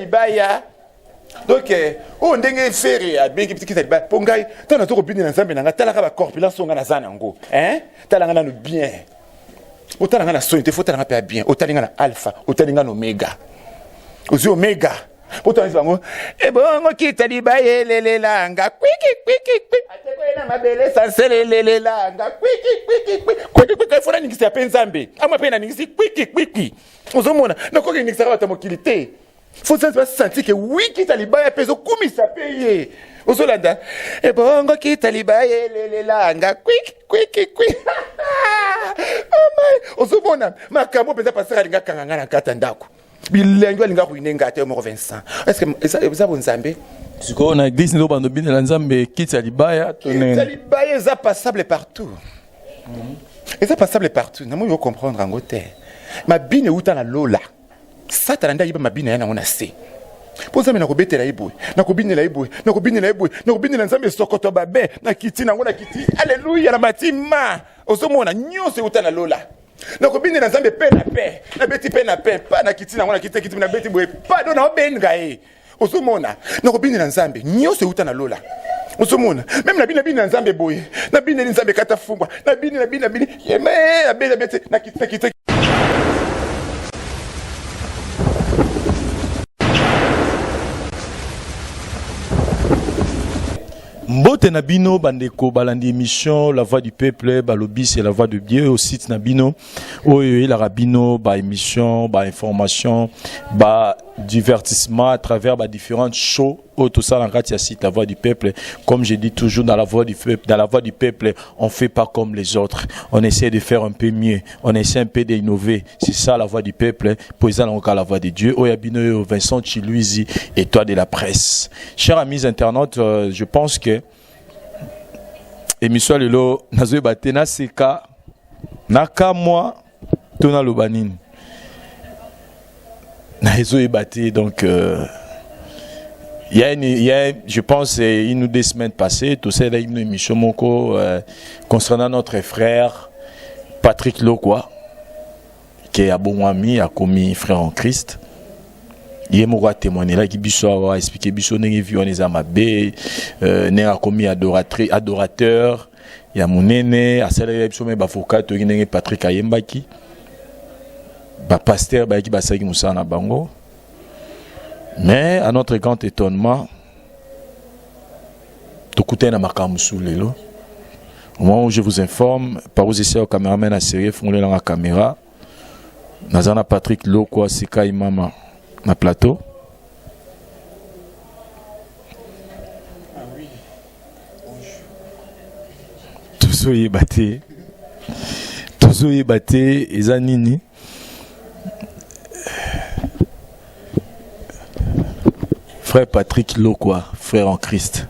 libaya. Donc eh, oyo ndenge Ferre abengi biso kiti ya libaya mpo ngai ntango nazo kobinela Nzambe na ngai, talaka ba corpulence oyo ngai naza na yango, hein? Tala ngai nanu bien, otala ngai na soni te, fo otala ngai mpe ya bien. Otali ngai na alpha, otali ngai na omega, ozwi omega mpo tala bango ebongo kita libaya elelelanga kwiki kwiki kwi atekoye na mabele sansele elelelanga kwiki kwiki kwi kwiki kwiki efo naningisa ya mpe Nzambe amwa mpe naningisi kwiki kwiki. Ozomona nakoki ningisaka bato ya mokili te, fo nzambe basanti ke wi kita libaya mpe ezokumisa mpe ye. Ozolanda ebongo kita libaya elelelanga kwiki kwiki kwi. Oh my, ozomona makambo mpenza pasteur alinga kanga ngai na kati ya ndako, bilengi alinga ruine ngai te moko. Vincent, est ce que eza bonzambe? Sikoyo na église nde obanda obinela Nzambe kiti ya libaya to ndenge? Kiti ya libaya eza passable partout, eza passable partout. Namoni ocomprendre yango te. Mabine euta na lola, Satana nde ayiba mabina ya nango na se. Mpo Nzambe nakobetela ye boye, nakobinela ye boye, nakobinela ye boye, nakobinela Nzambe esokoto babe na kiti nango na kiti aleluya na matima. Ozomona nyonso euta na lola. Nakobinela Nzambe pe na pe, nabeti pe na pe pa na kiti nango na kiti kiti nabeti boye pa do naobenga ye. Ozomona nakobinela Nzambe nyonso euta na lola. Ozomona meme nabini nabini na Nzambe boye, nabineli Nzambe kata fumbwa, nabini nabini nabini yeme nabeti nabeti na kiti na kiti. Mbote na bino bandeko balandi émission La Voix du Peuple, balobi c'est la voix de Dieu au site na bino oyo elaka bino ba émission, ba information, ba divertissement à travers ba différentes shows oyo tosala na kati ya site La Voix du Peuple. Comme je dis toujours, dans la voix du peuple, dans la voix du peuple, on fait pas comme les autres, on essaie de faire un peu mieux, on essaie un peu d'innover. C'est ça la voix du peuple, po eza nango kaka la voix de Dieu. Oyo ya bino oyo Vincent Chiluizi, étoile de la presse. Chers amis internautes, je pense que émission ya lelo nazoyeba te naseka, nakamwa to naloba nini, nazoyeba te. Donc il y a, je pense, une ou deux semaines passées, tout ça, il y a une émission moko concernant notre frère Patrick Lokwa, qui est bon ami, a commis frère en Christ. Ye moko atémoignelaki biso awa, expliqué biso ndenge vie wana eza mabe, ndenge akomi adorateur ya monene. Asalaki biso me bavocat, toyoki ndenge Patrick ayembaki, bapasteur bayaki, basalaki mosala na bango. Mais à notre grand étonnement, tokutani na makambo mosusu lelo. Au moment où je vous informe, par aux essais au caméraman à série, fongolelanga caméra, naza na Patrick Lokwa Sekai Mama na plateau. Tozoyeba te, tozoyeba te eza nini. Frère Patrick Lokwa, frère en Christ.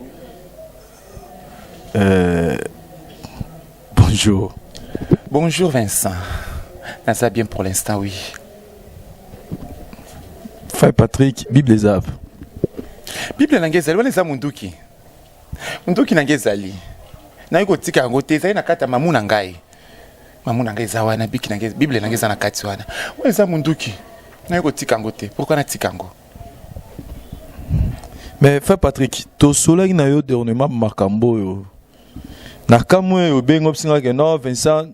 Bonjour. Bonjour Vincent. Ça bien pour l'instant, oui. Frère Patrick, Bible eza. Bible na ngai ezali wana, eza munduki. Munduki na ngai ezali. Nayi kotika yango te, ezali na kati ya mamu na ngai. Mamu na ngai eza wana, biki na ngai, Bible na ngai eza na kati wana. Oyo eza munduki. Nayi kotika yango te. Pourquoi natika yango? Mais frère Patrick, tosolaki na yo dernièrement makambo oyo. Na kamwe oyo obengi biso ke non Vincent,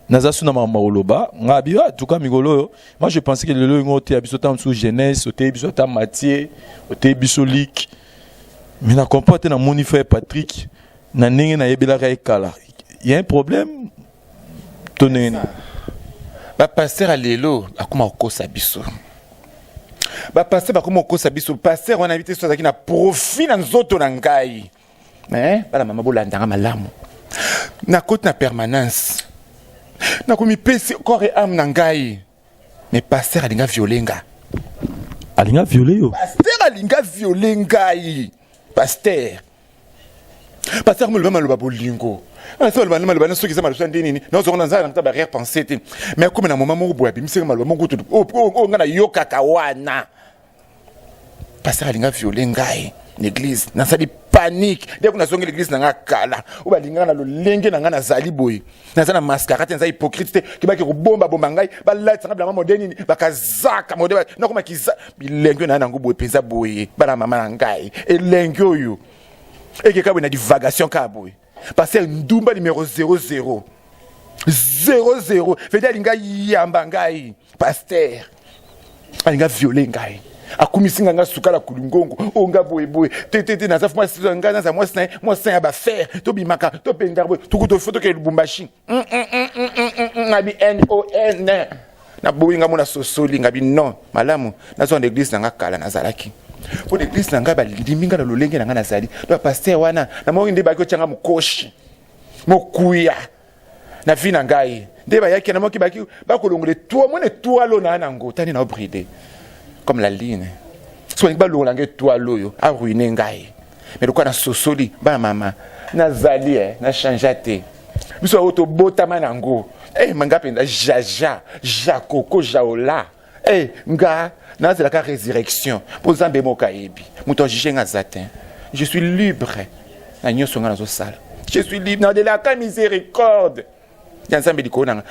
naza su na makambo ya koloba. Nga bi ah, tuka mikolo oyo, moi je pensais que lelo oyo oteya biso ta mosusu Genèse, oteyi biso ata Matthieu, oteyi biso Luc. Mais na comprendre te, namoni frère Patrick na ndenge nayebelaka ye kala. Il y a un problème to ndenge nini? Bapasteur ya lelo bakoma kokosa biso, bapasteur bakoma kokosa biso. Pasteur wana yebi te so azalaki na profit na nzoto na ngai. Eh, bana mama, bolandanga malamu. Nakoti na permanence, nakomipesi corps et âme na ngai, mais pasteur alinga viole nga. Alinga viole yo? Pasteur alinga viole ngai. Pasteur moloba maloba bolingo, aloba maloba na soki eza maloba nde nini, nazonga naza na ba arrière pensée te. Mais akomi na moment moko boye, abimisaka maloba moko kutu oyo ngai nayokaka wana. Pasteur alinga viole ngai na église, nasali. Panique nde kuna. Nazongi l'église na nga kala oyo balingaka na lolenge na ngai. Nazali boye, naza na mascara te, naza hypocrite te. Kibaki kobombabomba ngai, balatisanga bilamba modèle nini, bakazaka modèle, nakoma kiza bilengi oyo na nango boye mpenza boye. Bana mama na ngai, elengi oyo ekeka boye na divagation kaka boye. Pasteur ndumba numéro 00 00 fedi alinga yamba ngai. Pasteur alinga viole ngai, akumisi nga, nga sukala kulungongo oyo nga boyeboye te te te. Naza mwasi ngai, naza mwasi na ye, mwasi na ya bafere. Tobimaka, topendaka boye, tukutu fo tokende Lubumbashi. Ngabi non, naboyi. Nga mona sosoli, ngabi non, malamu nazwa na église na nga kala nazalaki, mpo na église na ngai balindimi nga na lolenge na ngai nazali. Donc pasteur wana namoni nde baki otyanga mokoshi mokuya na vie na ngai. Nde bayaki, namoki baki bakolongola étoile, mona étoile oyo naa nango tani na obride comme la line. So balingi balongola ngai étoile oyo, aruine ngai. Mais lokola nasosoli, bana mama, nazali na change te. Biso oyo tobotama nango, nga mpenza jaja jakoko jaola, nga nazelaka résurrection, mpo Nzambe moko ayebi. Moto ajuge nga aza te. Je suis libre na nyonso nga nazosala. Je suis libre, nadelaka miséricorde ya Nzambe likolo na nga.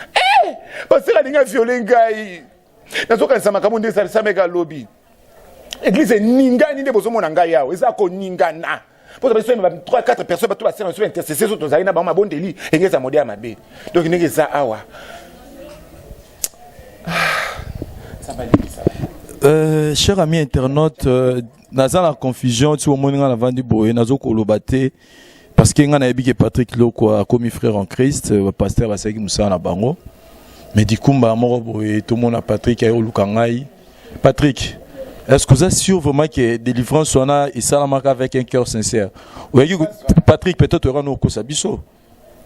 Pasteur alingi aviole ngai. Nazokanisa makambo nde esameka alobi. Église eningani nde bozomona ngai awa, eza koningana mpo biso ba 3 4 personnes, bato basenga biso intercession. So tozali na bango mabondeli enge eza mode ya mabe. Donc ndenge eza awa. Cher ami internaute, naza na confusion ti omoni nga navandi boye, nazokoloba te, parce que nga nayebi ke Patrick Lokwa akomi frère en Christ. Bapasteur basalaki mosala na bango, mais dikumba moko boye tomona Patrick aye oluka ngai. Patrick, est-ce que vous êtes sûr vraiment que délivrance wana esalamaka avec un cœur sincère? Oyaki Patrick, peut-être oyaka na okosa biso.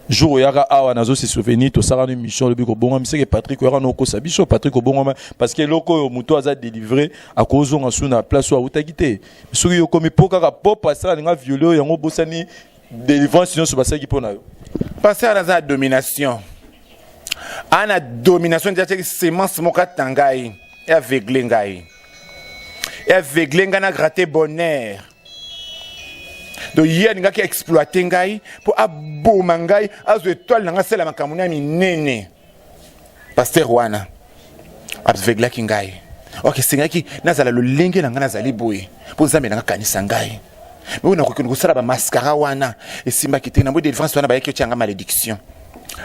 Jour oyaka awa, nazo se souvenir, tosala no émission, olobi kobongama seke. Patrick, oyaka na okosa biso. Patrick, obongama, parce que eloko oyo moto aza délivré akozonga su na place oyo awutaki te. Soki yo okomi mpo kaka po pasteur alinga viole oyo, yango obosani délivrance nyonso basalaki mpo na yo. Pasteur aza na domination, ana domination nde atiaki semence moko ata ngai, eaveugle ngai, eaveugle ngai na gratte bonheur. Donc ye alingaki exploite ngai mpo aboma ngai, azwa étoile na ngai, asala makambo na minene. Pasteur wana aveuglaki ngai. Ok, esengaki nazala lolenge na ngai nazali boye mpo Nzambe na ngai kanisa ngai. Mais oyo nakokende kosala bamascara wana esimbaki te. Na boye délivrance wana, bayaki otia nga malédiction,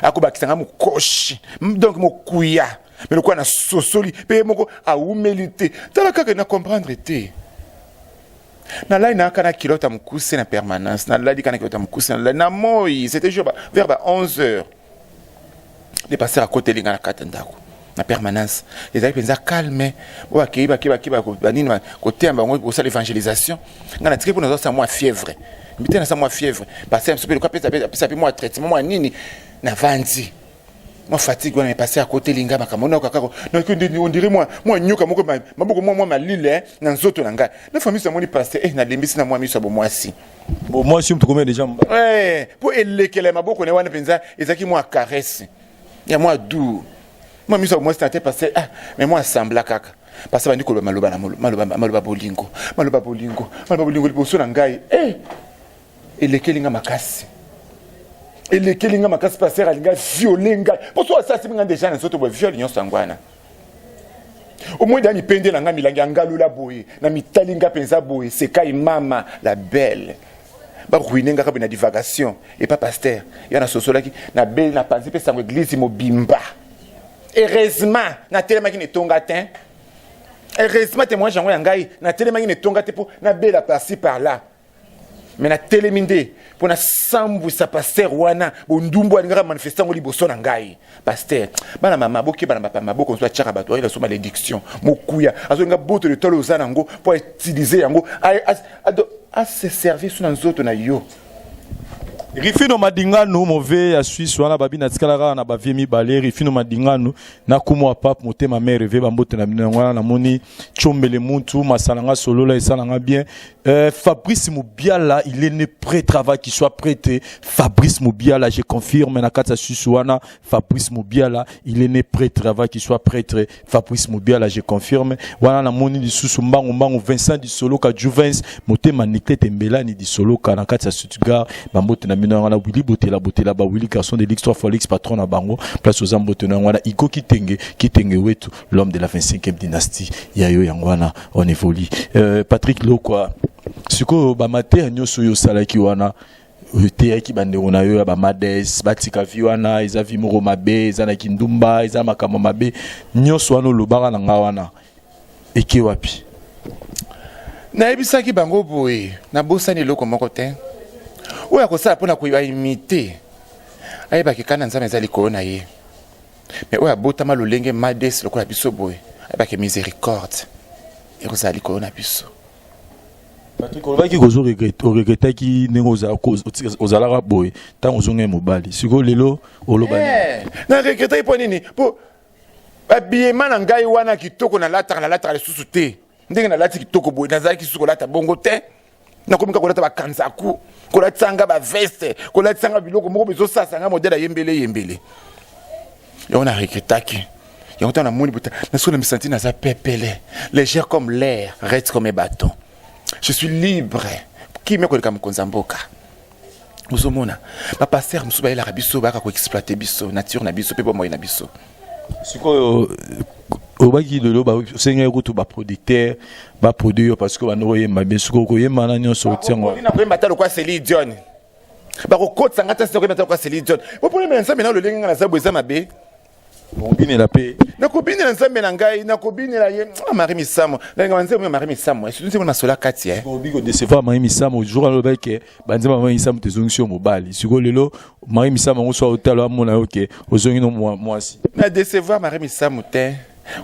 akobakisa nga mokoshi, donc mokuya. Mais lokola nasosoli mpe ye moko awumeli te, tala kaka na comprendre te. Nalali nayaka na culotte ya mokuse na permanence. Nalali kaka na culotte ya mokuse, nalali na moi, c'était jour vers ba 11 heures. Nde pasteur akoteli nga na kati ya ndako na permanence. Ezalaki mpenza calme bo bakei bakei bakei banini koteya bango, kosala évangélisation. Nga natiki mpo nazosala mwa fièvre mbi te, nasala mwa fièvre. Pasteur mosusu mpe loka apesa mpe mwa traitement, mwa nini. Navandi mwa fatigue wana, mais pasteur akoteli nga makambo nayoka kaka on dirait mwa nyoka moko, maboko mwa malile na nzoto na ngai. Na fa miso amoni pasteur, nalembisi na mwa miso ya bomwasi. Bomwasi, moto komia déjà. Mpo elekela ya maboko na ye wana mpenza ezalaki mwa caresse ya mwa doux, mwa miso ya bomwasi na te. Pasteur, ah, mais mwa asambla kaka. Pasteur bandi koloba maloba na maloba bolingo, maloba bolingo, maloba bolingo liboso na ngai. Elekeli nga makasi, elekeli nga makasi. Pasteur alinga viole ngai, mpo so asasi nga déjà na nzoto boye, viole nyonso yango wana. Omoi da mipende na ngai, milangi ya ngalula boye na mitali nga mpenza boye. Sekai mama la belle, baruine nga kaka na divagation epa pasteur ya. Nasosolaki, nabeli, napanzi mpe sango église mobimba. Heureusement natelemaki na etonga te. Heureusement témoignage yango ya ngai, natelemaki na etonga te mpo nabela par-ci par-là, mais natelemi nde mpo nasambwisa pasteur wana. Bondumbu alingaka manifeste yango liboso na ngai. Pasteur, bana mama, bokeba na maboko mosusu atiaka bato ayela so malédiction. Mokuya azolinga boto letolo oza nango mpo autilize yango, ase servir so na nzoto na yo. Rifino Madinganu mauvais ya Suisse wana babi na tikala kaka na ba vie mibale. Rifino Madinganu na kumu wa pape motema mère ve bambote na bino yango wana. Namoni Tchombele Muntu masala nga solola esala nga bien. Fabrice Moubiala, il est né prêtre avant qu'il soit prêtre. Fabrice Moubiala, je confirme na kati ya Suisse wana. Fabrice Moubiala, il est né prêtre avant qu'il soit prêtre. Fabrice Moubiala, je confirme wana. Namoni lisusu mbangu mbangu Vincent Disoloka Juvens motema Niclete Mbelani Disoloka na kati ya Stuttgart, bambote na bino yango wana. Willy Botela Botela ba Willy garçon de l'X 3 fois l'X patron na bango place oza, mbote na yango wana. Iko Kitenge Kitenge wetu, l'homme de la 25e dynastie ya yo yango wana. On évolue. Patrick Lokwa, sikoyo bamatere nyonso oyo osalaki wana, eteyaki bandeko na yo ya bamades batika vi wana, eza vi moko mabe, eza na kindumba, eza makambo mabe nyonso wana olobaka na nga wana, eke wapi? Nayebisaki bango boye: nabosani eloko moko te. Oyo akosala mpona koimiter, ayebaki kanda Nzambe eza likolo na ye. Mais oyo abotama lolenge mades lokola biso boye, ayebaki miséricorde ekozala likolo na biso. Patrick, olobaki kozo oregretaki ndenge ozalaka boye ntango ozongai mobali. Sikoyo lelo oloba nini? Na regretaki mpo nini? Mpo babiyema na ngai wana kitoko nalataka, nalataka lisusu te. Ndenge nalati kitoko boye, nazalaki lisusu kolata bongo te. Nakomi kaka kolata bakanzaku, kolatisanga baveste, kolatisanga biloko moko bezosasa nga modèle ayembele yembele. Yango na regretaki yango. Ntango namoni bota nasoki na misanti, naza pepele, légère comme l'air, reste comme un bâton. Je suis libre, kimia koleka mokonzi ya mboka. Ozomona bapasteur mosusu bayelaka biso, bayaka koexploiter biso, nature na biso mpe bomoi na biso. Sikoyo obaki lelo osengaki kutu baproducteur baproduire yo parce que bando koyemba bien. Sikoyo koyemba na nyonso otiango? Na koyemba ata lokwa Céline Dion, bakokotisa nga ta. Koyemba ata lokwa Céline Dion, po Nzambe na lolenge nga naza boye eza mabe. Obinela mpe? Nakobinela Nzambe na ngai, nakobinela ye. Marie Misamo, nalinga banzembo ya Marie Misamo, surtout nzembo masolo kati. Obi kodécevoir Marie Misamo. Jour alobaki ke banzembo ya Marie Misamo tezongisi yo mobali. Sikoyo lelo Marie Misamo yango so otala, amona yo ke ozongi no mwasi. Na décevoir Marie Misamo te.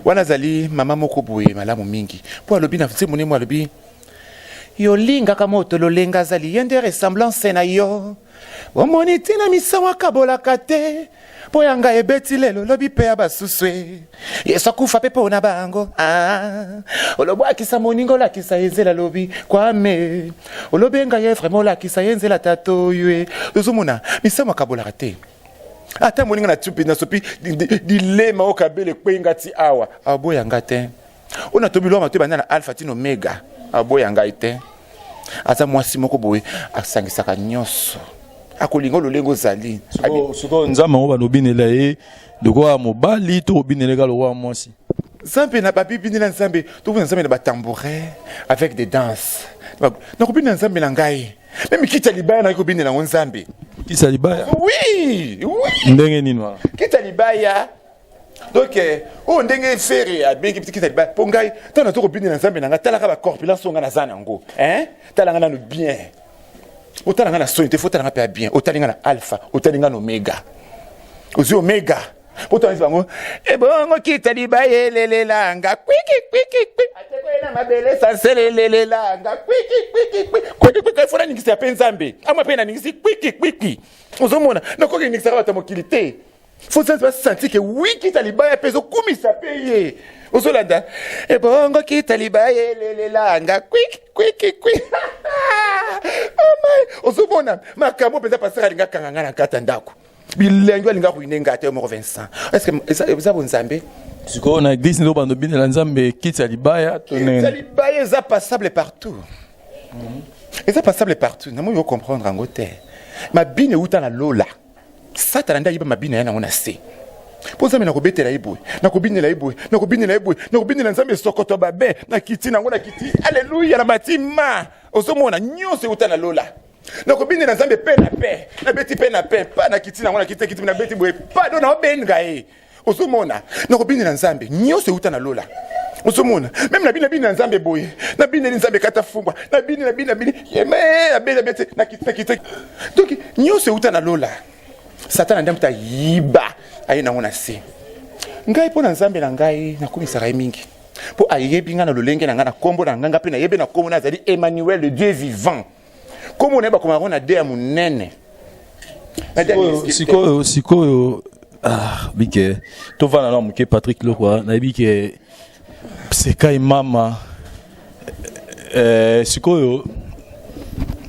Wana azali mama moko boye malamu mingi, mpo alobi na nzembo nemo, alobi: yolingaka moto lolenga azali ye nde ressemblance na yo, omoni ntina misango akabolaka te, mpo ya ngai ebeti lelo, lobi mpe ya basusu e. Yesu akufa mpe mpo na bango. Ah, olobwakisa moninga, olakisa ye nzela, lobi kwame olobenga ye vraiment, olakisa ye nzela tata oyo e. Ozomona misango akabolaka te. Ata moninga na tupi na sopi dilema oyo kabele ekwenga ti awa, aboyanga te. Oyo natobi lwama to ebanda na alpha tina omega, aboya ngai te. Aza mwasi moko boye asangisaka nyonso, akolinga lolenge ozali. Sikoyo Nzambe yango balobinela ye lokola mobali to obinela kaka lokola mwasi? Nzambe na babibinela Nzambe, tobina Nzambe na batambourin avec des danses. Nakobinela Nzambe na ngai, même kiti ya libaya naki kobinela yango Nzambe. Kiti ya libaya? Oui. Ndenge nini wana? Kiti ya libaya, donc oyo ndenge Ferre abengi kiti ya libaya, mpo ngai ntango nazo kobinela Nzambe na ngai, talaka bacorpulence oyo ngai naza nango. Tala ngai nanu bien, otala ngai na soni te, fo otala ngai mpe ya bien. Otali ngai na alpha, otali ngai na omega, ozwi omega po tala bango ebongo kita libaya elelelanga kwiki kwiki kwi atekoyela mabele sanselelelelanga kwiki kwiki kwi kwiki kwiki. Fo naningisa ya mpe Nzambe amwa mpe naningisi kwiki kwiki. Ozomona nakoki ningisaka bato ya mokili te. Fo Nzambe basanti ke wi, kita libaya mpe ezokumisa mpe ye. Ozolanda ebongo kita libaya elelelanga kwiki kwiki kwi. Oh my, ozomona makambo mpenza. Pasteur alinga kanga nga na kati ya ndako, bilengi alinga ruine nga te moko. Vincent, est ce que eza bonzambe? Sikoyo na église nde obanda obinela Nzambe kiti ya libaya to Kiti ya ndenge? libaya eza passable partout, eza passable partout. Namoi ocomprendre yango te. Mabine euta na lola, Satana nde ayiba mabine ya nango na se. Mpo Nzambe nakobetela ye boye, nakobinela ye boye, nakobinela ye boye, nakobinela Nzambe sokoto babe na kiti nango na kiti alleluya na matima. Ozomona nyonso euta na lola. Nakobinela Nzambe mpe na pe nabeti mpe na pe pa na kiti nango na kiti kiti nabeti boye pa do naobenga ye. Ozomona nakobinela Nzambe, nyonso euta na lola. Ozomona même nabini, nabini na Nzambe boye, nabineli Nzambe kata fumbwa, nabini, nabini, nabini yeme, nabini, nabeti na kiti na kiti. Donc nyonso euta na lola. Satana nde moto ayiba, aye nango na se. Ngai mpo na Nzambe na ngai nakumisaka ye mingi, mpo ayebi ngai na lolenge na ngai, na nkombo na ngai. Ngai mpe nayebi na nkombo na azali Emmanuel, le Dieu vivant. Nkombo na ye bakomaka ngo na de ya monene. Sikoyo sikoyo ah bike tovanda na moke Patrick Lokwa nayebi ke Sekai mama eh, sikoyo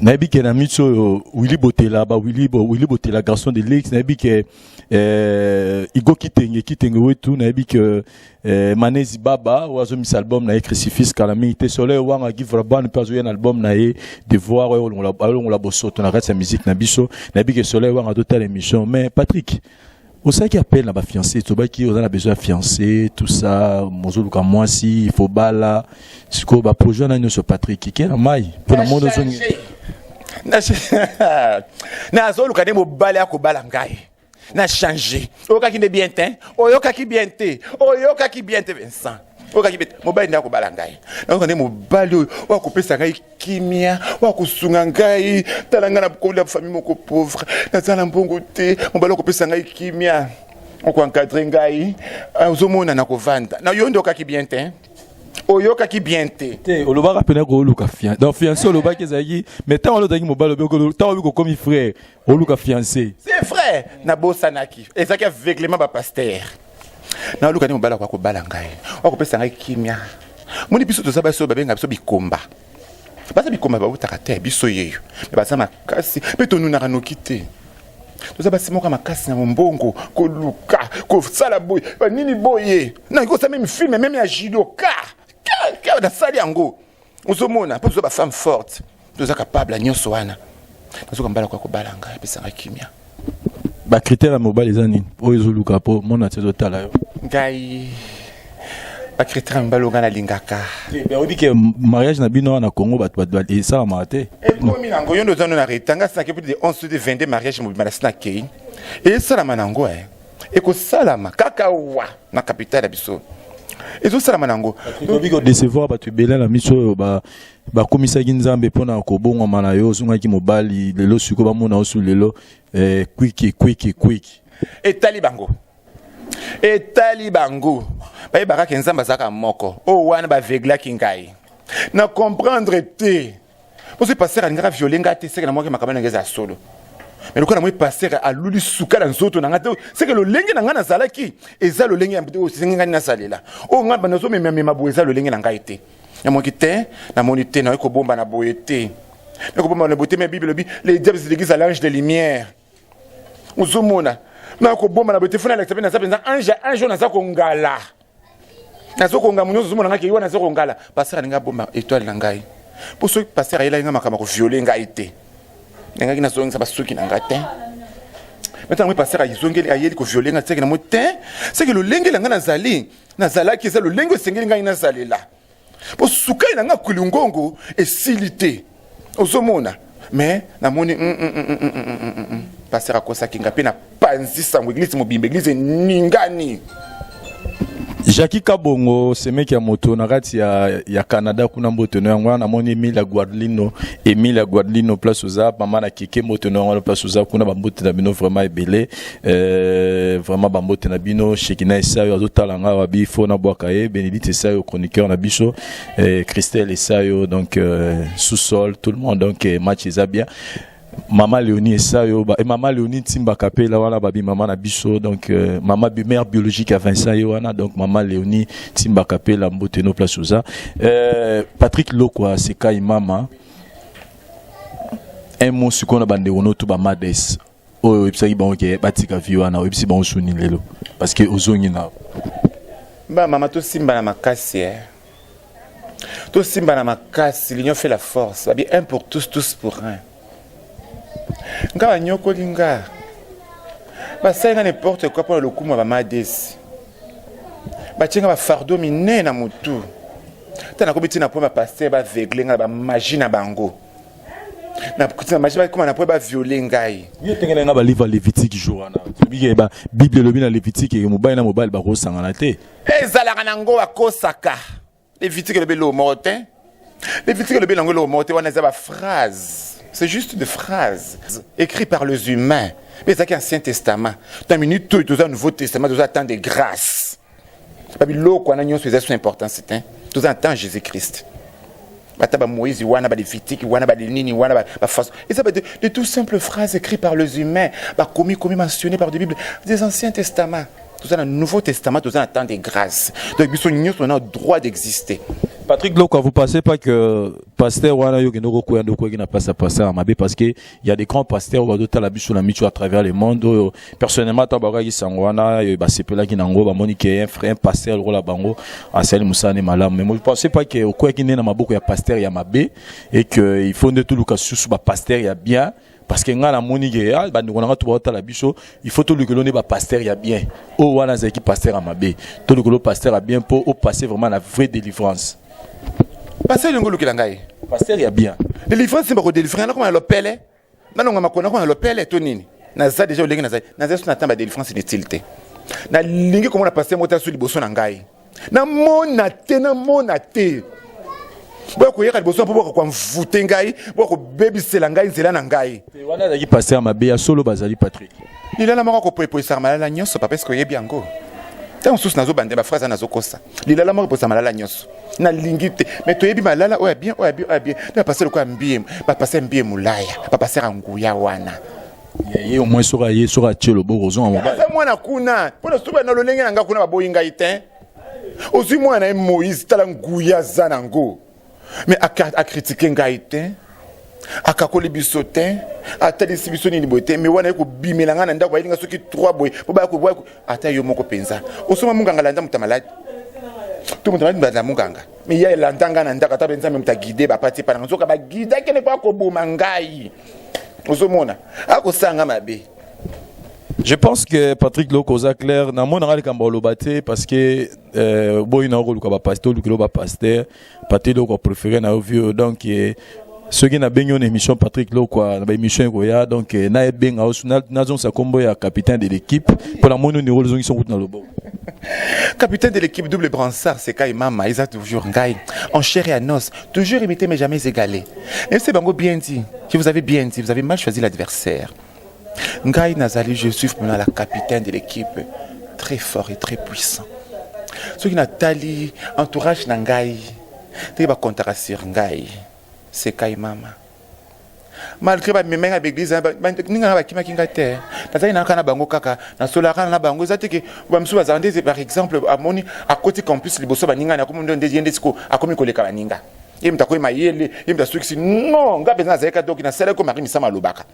nayebi ke na miso oyo Willy Botela ba Willy bo Willy Botela garçon de luxe nayebi ke eh, Igo Kitenge Kitenge wetu nayebi ke eh, Manezi Baba oyo azomisa album na ye Crucifix kala mingi te Soleil Wanga Give Raban mpe azoya na album na ye Devoir oyo alongola bosoto na kati ya musique na biso nayebi ke Soleil Wanga totala émission mais Patrick osalaki appel na bafiancé tobaki oza na besoin ya fiancé tout ça mozoluka mwasi il faut bala sikoyo baprojet wana nyonso Patrick ke na mai mpo na moni ozongi nazoluka nde mobali akobala ngai na change oyokaki nde bien te oyokaki bien te oyokaki bien te Vincent oyokaki bien te mobali nde akobala ngai nayoka nde mobali oyo oyo akopesa ngai kimia oyo akosunga ngai tala ngai na famille moko pauvre naza na mbongo te mobali akopesa ngai kimia okoencadre ngai ozomona na kovanda na yo nde okaki bien te oyokaki bien te te olobaka mpena kooluka fiancé donc fiancé olobaki ezalaki mais ntango wana ozalaki mobali obi ntango obi kokomi frère oluka fiancé c'est vrai nabosanaki ezalaki aveuglement bapasteur naoluka nde mobali akoka kobala ngai akopesa ngai kimia moni biso toza basi oyo babenga biso bikomba baza bikomba babutaka te biso yeyo me baza makasi mpe tonunaka noki te toza basi moko ya makasi na mombongo koluka kosala boye banini boye nakoki kosala meme film meme ya judoka nasali yango ozomona mpo toza bafemme forte toza capable ya nyonso wana nazoka mbala koya kobala ngai apesanga kimia bacritère ya mobali eza nini oyo ezoluka mpo mona ti ezotala yo ngai bacritère ya mobali oyo ngai nalingaka oyebi ke mariage na bino wana na Congo bato bato esalamaka te ekomi nango yo nde oza no na retard ngai sinaki plus de 11 de 22 mariage mobima na sinakei esalama nango e ekosalama kaka wa na capitale ya biso ezosalama nango oyebi kodecevoir bato ebele na miso oyo bakomisaki nzambe mpona kobongwama na yo ozongaki mobali lelo sikoyo bamona osu lelo eh, kwiki kwiki kwiki etali bango etali bango bayebaka ke nzambe azalaka moko oyo wana baveuglaki ngai na comprendre te mpo soki pasteur alingaka viole ngai te seke namwaki makambo nanga eza ya solo mais lokola namoni pasteur aluli suka na nzoto na ngai te seke lolenge na ngai nazalaki eza lolenge ya oyo esenge ngai nasalela oyo ngai nazomemamema boye eza lolenge na ngai te namwaki te namoni te nayoki kobomba na boye te nakobomba na boye te mais bible elobi le diable se déguise à l'ange de lumière ozomona nakobomba na boye te fona alakisa mpe naza mpenza ange ange oyo naza kongala nazokonga nyonso ozomona ngai keyiwa naza kongala pasteur alingi abomba étoile na ngai mpo soki pasteur ayelaki ngai makambo ya koviole ngai te nangaki nazongisa basuki na ngai te me ntango pasteur azongeli ayeli koviole ngai seke na mo te seke lolenge na ngai nazali nazalaki eza lolenge esengeli ngai nazalela mpo sukai na ngai kulungongo esili te ozomona mais namoni mm, mm, mm, pasteur akosaki ngai mpe na panzi sango église mobimba église eningani Jackie Kabongo semeki ya moto na kati ya, ya Canada kuna mbote no yango wana namoni Emilia Guadlino Emilia Guadlino place oza mama na keke mbote no yango wana place oza kuna bambote na bino vraiment ebele euh, vraiment bambote na bino Shekina Esayo azotala nga wabi fo na bwaka ye Bénédicte Esayo chroniqueur na biso euh, Christelle Esayo donc euh, sous-sol tout le monde donc euh, match eza bien Mama Léonie Esayo ba, et Mama Léonie Ntimba Kapela wana babi mama na biso donc euh, mama mère biologique ya Vincent ye wana donc mama Léonie Ntimba Kapela mbote no place oza euh, Patrick Lokwa Sekai mama un mot sikoyo na bandeko no to bamades oyo oyebisaki bango ke batika vie wana oyebisi bango suni lelo parce que ozongi na ba mama tosimba na makasi eh. Tosimba na makasi l'union fait la force babi un pour tous tous pour un nga banyokoli nga basali nga n'importe quoi mpona lokumu ya bamadesi batie nga bafardeau minene na motu ta nakomi ntina po bapasteur baveugle nga na bamagie na bango na magie bakoma na po baviole ngai yo tengela nga balivre ya lévitique jour wana tolobiki ba bible elobi na lévitique eke mobali na mobali bakosangana te ezalaka nango bakosaka lévitique elobi eloko moko te lévitique elobi nango eloko moko te wana eza baphrase c'est juste des phrases écrites par les humains mpe ezalaki ancien testament na minute oyo toza nouveau testament toza temps de grâce babiloko wana nyonso eza so importance te toza na temps jésus christ Bata ba Moïse wana, ba Lévitique wana, ba nini wana, ba façon. Et ça, de tout simples phrases écrites par les humains, ba commis, commis mentionnées par des Bibles, des Anciens Testaments. Tout ça, dans le Nouveau Testament, tout ça, dans le temps de grâce. Donc, biso nyonso, on a le droit d'exister. Patrick Lokwa, vous pensez pas que pasteur wana yo kendo ko yando ko na pasteur pasteur mabe, parce que il y a des grands pasteurs oyo bazotala biso na micho à travers le monde oyo personnellement ta bakaki sango wana basepelaki nango, bamoni ke un frère, un pasteur lokola bango asali mosala ne malamu. Mais moi, je pensais pas que okweyaki nde na maboko ya pasteur ya mabe et que il faut nde toluka susu bapasteur ya bien, parce que nga namoni ke ah, bandeko na nga to baotala biso, il faut tolukelo nde bapasteur ya bien. Oyo wana azalaki pasteur ya mabe, tolukelo pasteur ya bien mpo opasse vraiment na vraie délivrance. Pasteur elingi olukela ngai? Pasteur ya bien. Délivrance, bakodélivre nakoma na lopele, nalonga makolo, nakoma na lopele to nini? Naza déjà olenge nazali, naza so na ntan badélivrance inutile te. Nalingi komona pasteur moko te aso liboso na ngai, namona te, namona te. Boya koyeka liboso mpo boka koamvute ngai, boya kobebisela ngai nzela na ngai. Wana azalaki pasteur mabe ya solo bazali, Patrick. Lilala moko akopoepoesaka malala nyonso. Papa, eske oyebi yango? Ntango mosusu nazobande baphrase, nazokosa. Lilala moko epoesa malala nyonso. Nalingi te, mais toyebi malala oyo ya bien, oyo ya bien, oyo ya bien. Nde bapasteur lokola mbie, bapasteur mbie molaya, bapasteur ya nguya wana. Ye au moins soki aye, soki atie loboko, ozonga mobali. Aza mwana kuna mpona soki na lolenge na nga kuna baboyi ngai te. Ozwi mwana na ye Moïse, tala nguya aza nango, mais acritiquer ngai te, akakoli biso te, atalisi biso nini boye te. Mais wana ye kobimela ngai na ndako, bayelinga soki 3 boye po baya. Ata yo moko mpenza osoma monganga, landa moto ya maladi to moto maladi banda monganga. Mais ye elanda ngai na ndako, ata mpe Nzambe moto aguide bapati epa nanga, nzoka baguidaki ne po akoboma ngai. Ozomona akosala nga mabe. Je pense que Patrick Loko oza clair. Namonaka likambo oloba te, parce que boyi na okoluka bapasteur, olukela bapasteur. Patrick Loko préféré na yo vieux. Donc soki nabengi yo na émission, Patrick Lokwa, na baémission ekoya, donc nayebenga yo, nazongisa nkombo ya capitaine de l'équipe mpo namoni oniro ozongisa kutu na loboko. Capitaine de l'équipe double brassard, c'est Kai Mama, ils a toujours ngai en chair et en os, toujours imité mais jamais égalé. Et c'est bango bien dit, je vous avais bien dit, vous avez mal choisi l'adversaire. Ngai nazali, je suis maintenant la capitaine de l'équipe, très fort et très puissant. Soki natali entourage na ngai, ndenge bakontaka sur ngai, c'est Kai Mama. Malgré bamema nga baeglise, ninga nga bakimaki nga te, nazali naka na bango kaka, nasolaka na bango. Eza te ke bamisusu bazala nde, par exemple, amoni akoti campus liboso baninga, akomi nde ye nde siko akomi koleka baninga, ye moto akomi mayele, ye moto asukisi. Non, nga mpenza nazalaki doki, nasalaki ko Marie Misama alobaka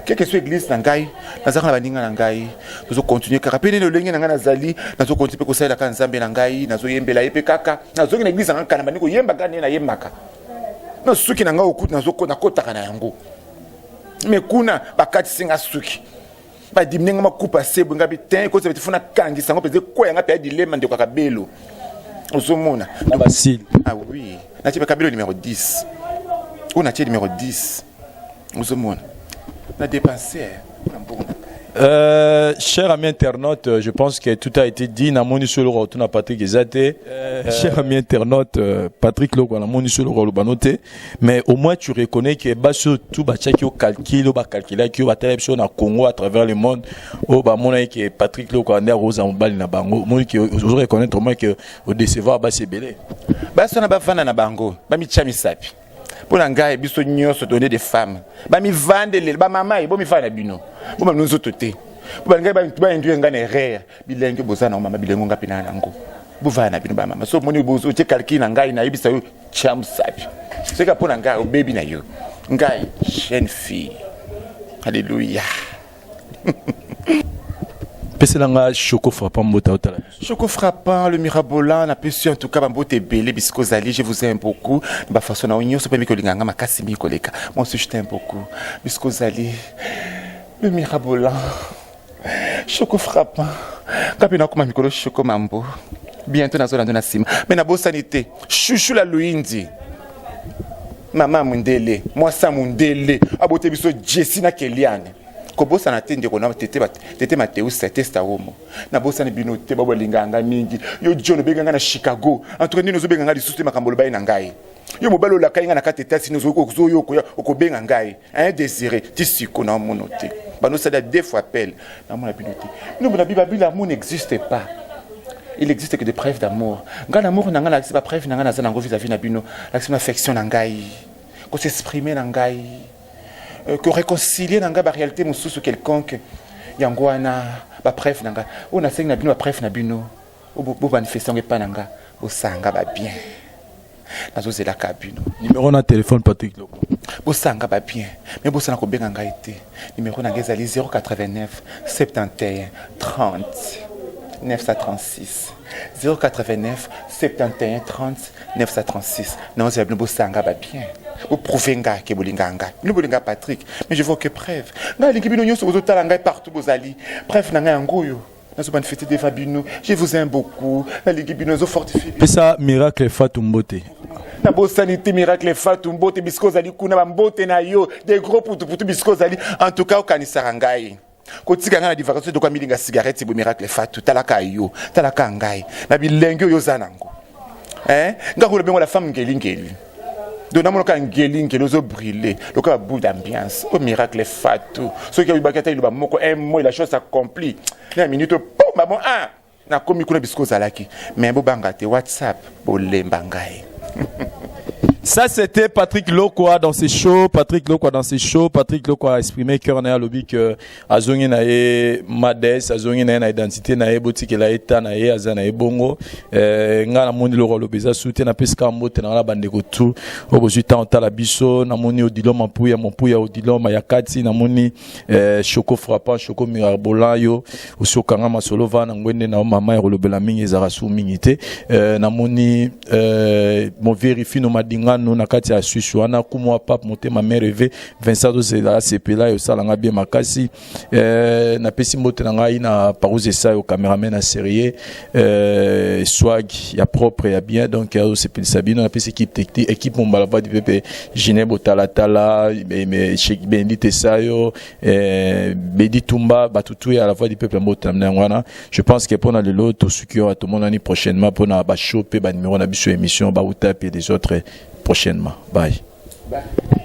quelque soit église na ngai, nazalaka na baninga na ngai, tozocontinue kaka mpe nini lolenge na ngai nazali, nazocontinue mpe kosalela kaka Nzambe na ngai, nazoyembela ye mpe kaka. Nazongi na église na ngai kala, bandi koyemba kaka ndenge nayembaka na suki na ngai okuti nakotaka na yango. Mais kuna bakatisi nga suki, badimi ndenge makupa sebwe nga bi te, ekotisa beti funa kangisa yango mpenza, ekweya nga mpe ya dilema. Ndeko akabelo, ozomona? Na basile. Ah oui, natie mpe kabelo numéro 10 oyo, natie numéro 10, ozomona na dépenser na mbongo na ngai. Cher ami internaute, je pense que tout a été dit. Namoni solo retour Patrick eza te. Cher ami internaute, Patrick Loko namoni solo roloba te, mais au moins tu reconnais que ba surtout ba chaki au calcul, ba calculer ki ba télé na Congo, à travers le monde, o ba mona que Patrick Loko ande rosa mobali na bango. Moi que ozo reconnaître au moins que au décevoir ba sebele. Basi wana bavanda na bango, bamitya misapi. Mpo na ngai, biso nyonso tone des femmes, bamivandelele, bamama ye bomifanda na bino, bomamino nzoto te, mpo balingai bainduire ngai na erreur. Bilenge boza nango, mama, bilenge nga mpe na yango, bovanda na bino bamama. So omoni otie calcul na ngai, nayebisa yo, tya mosapi. Soki mpo na ngai obebi na yo, ngai jeune fille, alléluia. Pesela nga Choco Frappant mbota otala. Choco Frappant, le mirabolant, napesi en tout cas bambote ebele bisika ozali. Je vous aime beaucoup na bafaçon na yo nyonso mpe mikolinga nga makasi mingi koleka. Moi aussi je t'aime beaucoup bisika ozali, le mirabolant Choco Frappant. Nga mpe nakoma mikolo Choco Mambo, bientôt nazolanda na nsima. Mais nabosani te Chouchou la Luindi, mama mondele, mwasa mondele abote biso Jesi na Keliane. Kobosana te ndeko na tete, tete Mateus testa omo. Nabosani bino te, ba balingaka ngai mingi. Yo John, obenga ngai na Chicago, en tout cas nini ozobenga ngai lisusu te, makambo olobai na ngai. Yo mobali olakai ngai na kati Etats-Unis, ozoyo okoya okobenga ngai un désiré ti siko na omono te. Bando osala deux fois appel, namona bino te. Bino bona bibabi, l'amour n'existe pas. Il existe que des preuves d'amour. Ngai na amour na ngai nalakisi ba preuve na ngai naza nango vis-à-vis na bino. Nalakisi bino affection na ngai, ko s'exprimer na ngai, euh, ko réconcilier na ngai ba réalité mosusu quelconque. Yango wana ba preuve na ngai. Oyo nasengi na bino ba preuve na bino. Bo manifester yango epai na ngai. Bosanga ba bien. Nazozelaka bino. Numéro na téléphone Patrick Loko. Bosanga ba bien. Mais bosana kobenga ngai te. Numéro na ngai ezali 089 71 30 936 089 71 30 936. Naozela bino bosanga ba bien. Boprouve nga ke bolinga ngai. Bino bolinga Patrick, mais je vois que preuve. Ngai alingi bino nyonso bozotala ngai partout bozali. Preuve na ngai yango oyo. Nazo manifester devant bino. Je vous aime beaucoup. Nalingi bino nazo fortifier. Pesa Miracle Fatou mbote. Nabosani te Miracle Fatou mbote bisika ozali kuna ba mbote na yo des gros putuputu bisika ozali en tout cas okanisaka ngai kotika ngai na divagation toka milinga cigarette bo Miracle Fatou talaka yo talaka ngai na bilenge oyo oza nango eh nga ko bengo la femme ngeli ngeli donc namonaka ngeli ngeli ozo briller lokola boule d'ambiance au Miracle Fatou soki oyibaki ata liloba moko un mot la chose s'accomplit na minute po mabon ah nakomi kuna bisika ozalaki mais bobanga te WhatsApp bolemba ngai. Ça, c'était Patrick Lokwa dans ses shows. Patrick Lokwa dans ses shows. Patrick Lokwa a exprimé cœur na lobi que azongi na ye mades, azongi na ye na identité na ye botikela ye ta na ye aza na ye bongo. Euh, nga na moni Lokwa lobi eza soutien na pesika mbote na bande ko tout. Obo zui temps tala biso na moni Odilon Mampuya, Mampuya Odilon Mayakati na moni euh, Choco frappant, Choco Mirabolan yo osi okanga masolo va na ngwende na mama ya kolobela mingi ezalaka su mingi te. Euh, na moni euh, mo vérifie no madingano na kati ya Suisse wana kumwa pape motema mereve Vincent Dozela sepela yo salanga bien makasi. Euh, napesi mbote na ngai na Parouze Esayo cameraman na série euh, swag ya propre ya bien donc ya osepelisa bino. Napesi équipe technique équipe mombala va du pepe Gineb Otalatala Sheikh Bendi Tesayo euh, Bedi Tumba batutu ya la voix du peuple mbote na yango wana. Je pense que pona lelo tosuki oyo tomonani prochainement pona ba show pe ba numéro na biso émission ba uta pe des autres prochainement. Bye. Bye.